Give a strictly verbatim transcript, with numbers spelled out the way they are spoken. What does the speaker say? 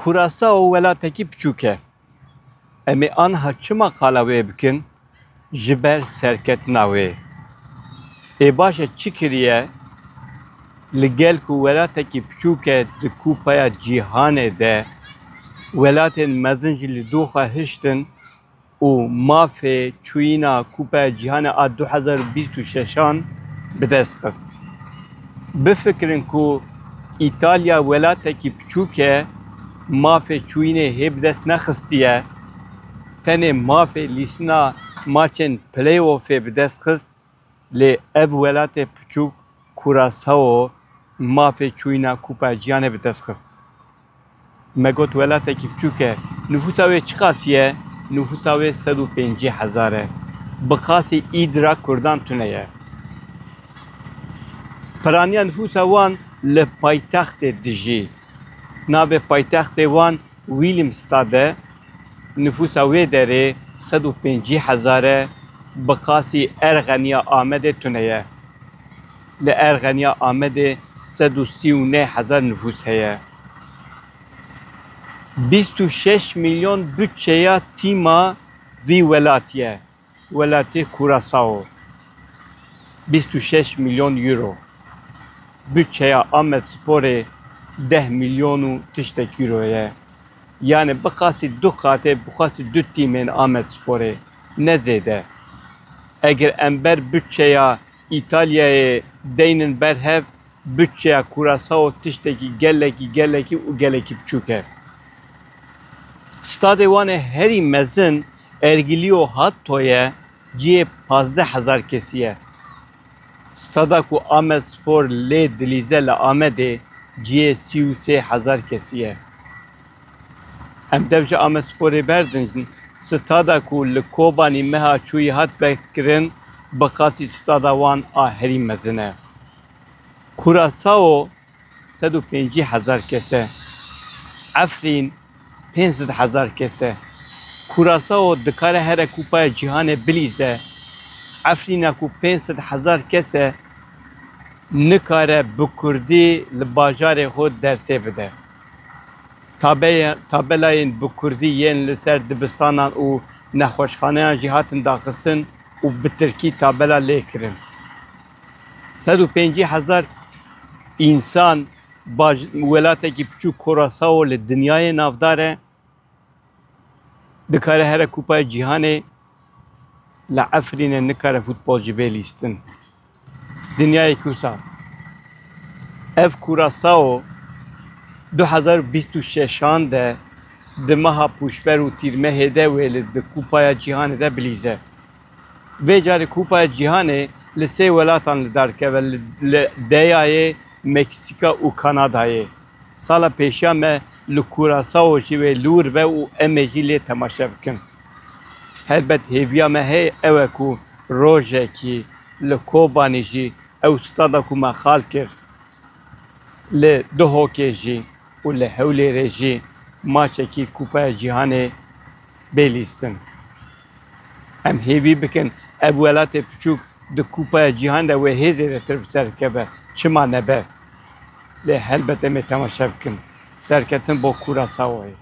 Kurasawa welatekî piçûk e. Em ê aniha çima qala wê bikin? Ji ber serketina wê. Ê baş e çi kiriye? Li gel ku welatekî piçûk e, di Kupaya Cîhanê de welatên mezin jî li dû xwe hiştin û mafê çûyîna Kupaya Cîhanê a du hezar û bîst û şeşan bi dest xist. Bifikirin ku Îtalya welatekî piçûk e, mafê çûyînê hê bi dest nexistiye, tenê mafê lîstina maçên playoffê bi dest xist, lê ev welatê piçûk Kurasawa mafê çûyîna Kupa Cîhanê bi dest xist. Me got welatekî piçûk e. Nifûsa wê çiqas ye? Nifûsa wê sed û pêncî hezar e. Bi qasî îd ra Kurdan tune ye. Piraniya nifûsa wan li paytextê dijî. Navê paytextê wan Willemstad e. Nifûsa wê derê sed û pêncî hezar e. Bi qasî Erxeniya Amedê tune ye. Li Erxeniya Amedê sed û sî û neh hezar nifûs heye. Bîst û şeş milyon budçeya tîma vî welatî ye. Welatê Kurasawo. Bîst û şeş milyon euro. Budçeya Amedsporê deh milyon û tiştek euro ye. Yani bi qasî du qatê, bi qasî du tîmên Amedsporê, ne zêde. Eger em ber budçeya Îtalyayê deynin ber hev, budçeya Kurasawo tiştekî gelekî, gelekî û gelekî biçûk e. Stadê wan ê herî mezin Ergilio Hato ye, cihê pazdeh hezar kesî ye. Stada ku Amedspor lê dilîze li Amedê cihê sî û sê hezar kesî ye. Em dev ji Amedsporê berdin, stada ku li Kobanî meha çûyî hat vekirin, bi qasî stada wan a herî mezin e. Kurasawo sed û pêncî hezar kes e. Efrîn pênc sed hezar kes e. Kurasawo dikare here Kupaya Cîhanê bilîze. Efrîna ku pênc sed hezar kes e, nikare bi kurdî li bajarê xwe dersê bide. Tabeya-, tabelayên bi kurdî yên li ser dibistanan û nexweşxaneyan jî hatin daxistin û bi tirkî tabela lê kirin. Sed û pêncî hezar însan baj-, welatekî piçûk Kurasawo li dinyayê navdar e. Dikare here Kupaya Cîhanê, li Efrînê nikare futbolcî bê lîstin. Dinyayê kusa. Ev Kurasawo du hezar û bîst û şeşan de di meha Pûşber û Tîrmehê de wê li di Kupaya Cîhanê de bilîze. Vê carê Kupaya Cîhanê li sê welatan li dar dikeve, li, li Deyayê, Meksîka û Kanadayê. Sala pêşiya me li Kurasawo jî wê li wir be û em ê jî lê temaşe bikin. Helbet hêviya me heye ew e ku rojekî li Kobanî jî ew stada ku me qal kir, li Duhokê jî û li Hewlêrê jî maçekî Kupaya Cîhanê bê lîstin. Em hêvî bikin ev welatê piçûk di Kupaya Cîhan de wê hê zêdetir bi ser keve. Çima nebe? Lê helbet em ê temaşe bikin. Serketin bo Kurasawoyê.